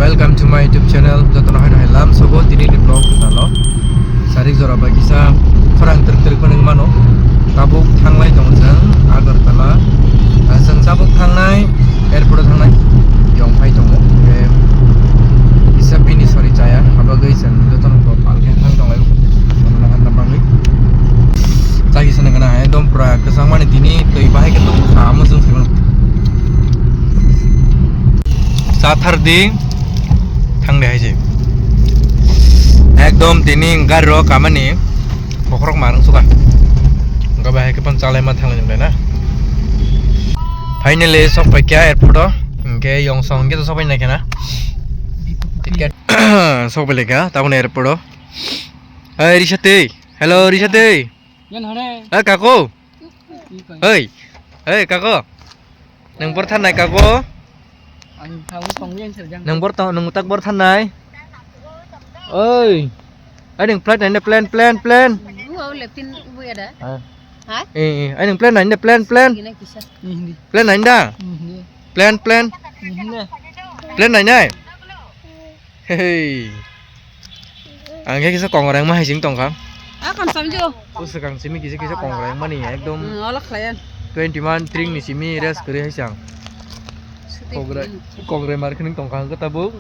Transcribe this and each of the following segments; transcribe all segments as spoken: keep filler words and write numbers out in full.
Welcome to my YouTube channel. Jotono haino hai lam sobo tini ni vlog talo. Sarik jora bai kisa khorang trik trik phano mano. Tabuk thanglai tongo chwng Agartala. Ah, chwng tabuk thangnai, airport o thangnai. Yong phai tongo. Eh, kisa bini sori chaya. Habagwi chwng jotono bo palkhe thang tonglai. Chagi sana gana hai, ekdom pura kwchang mani tini twi bahai khe tuk kha, amo chwng sai mano. Chathar di thang de hai se. Ekdom tini gari rok kamani bokhorok marang suka. Wngkha bahai khe phan chalai ma thanglai nang na. Finally sok pai kha airport o. Hingke yong song hingke to sok pai nai khe na. Ticket sok pai lai kha taboni airport o. Hey, Risha tei. Hello, Risha tei. Yan hane. Eh, kako. Oi. Oi, kako. Nang bor thanai, kako. Ang thago tong yang serjang. Nang bor tong, nang tak bor thanai. Oi. Ai, nang plan, nang plan, plan, plan. Wow, leptin bu ya da. Ah. Ha? Eh, eh. Ai, nang plan, nang plan, plan. Gina kisa. Ini. Plan nang da. Ini. Plan, plan. Ini. Plan nang nai. Hei. Ang khe kisa kongorengma hai sing tongkha. Ah, kam samjo. O swkang simi kisa kisa kongorengmani ekdom. Hmm, ola khlaiyan. Twenty man tring ni simi rest kwrwi hai sang. Suti Kongre-, khlaiyan. Kongre mar khwning tongkha ang khe tabuk.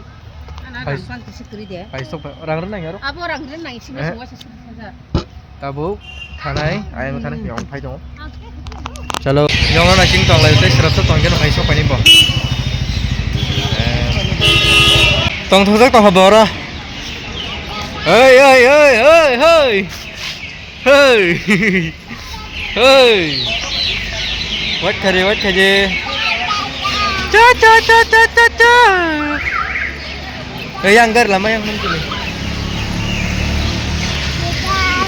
Ana Hai. Rang pang kisa kwrwi de. Hai sok rang rwnai aro. Abo rang rwnai simi Eh. Sungwa sa sungwa sa. Tabuk thanai, ayang thanai, yong phai tongo. Chalo, yong na sing tong lai, tei srap sa tong khe no phai sok paini bo. Eh. Tong thok jak tong ha bora. Hey, hey, hey, hey, hey. Hey. Hey. Wait khaje, wait khaje. Cha, cha, cha, cha, cha, cha. Eh, yang gar lama yang mungkin.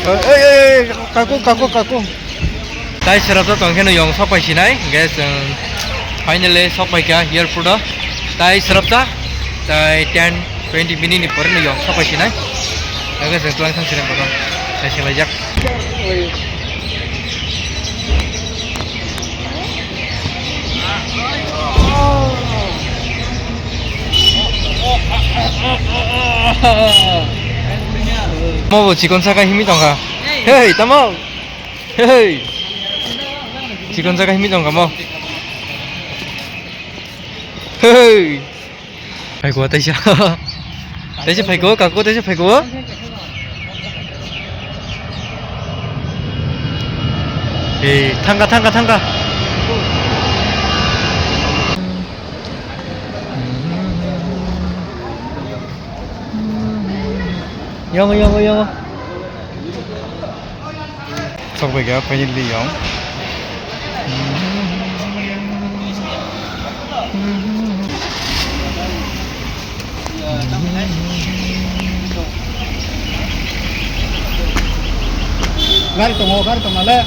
Eh, eh, eh, eh, kaku, kaku, kaku. Tai srap sa tong khe no yong sok pai sinai, guys, um, finally sok pai kha airport o. Tai srap sa, tai ten, twenty minute ni pore no yong sok pai sinai. Guys, ang tlang thang sinai bono. Tai sinai jak. Mo bo chikon saka himi tongkha. Hey, tamo. Hey. Chikon saka himi tongkha mo. Hey. Phaiko taisa. Taisa phaiko, kako taisa phaiko. Eh, thangka, thangka, thangka. Yong, yong, yong. Sok bai kha, finally yong. Gari tongo, gari tongo le.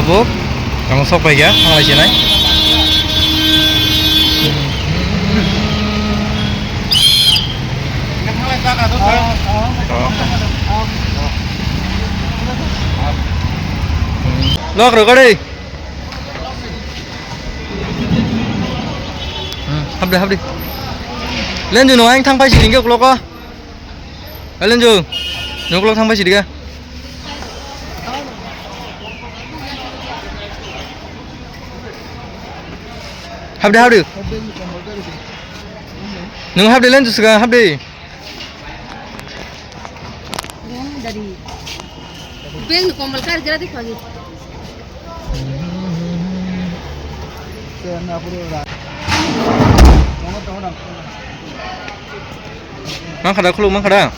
Abo, tamo sok pai kha, thanglai chenai. Nok rw gari. Hmm, habdi, habdi. Lenju no ang thang pai si ringke uklok o. Lenju, no uklok thang pai si diga. Habdi, habdi. Nung habdi lenju sika habdi. Beng kombol kar gira di pagi. Mang khada khuluk mang khada.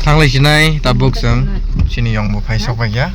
Thanglai sinai tabuk chwng chini yong bo phai sok pai ya.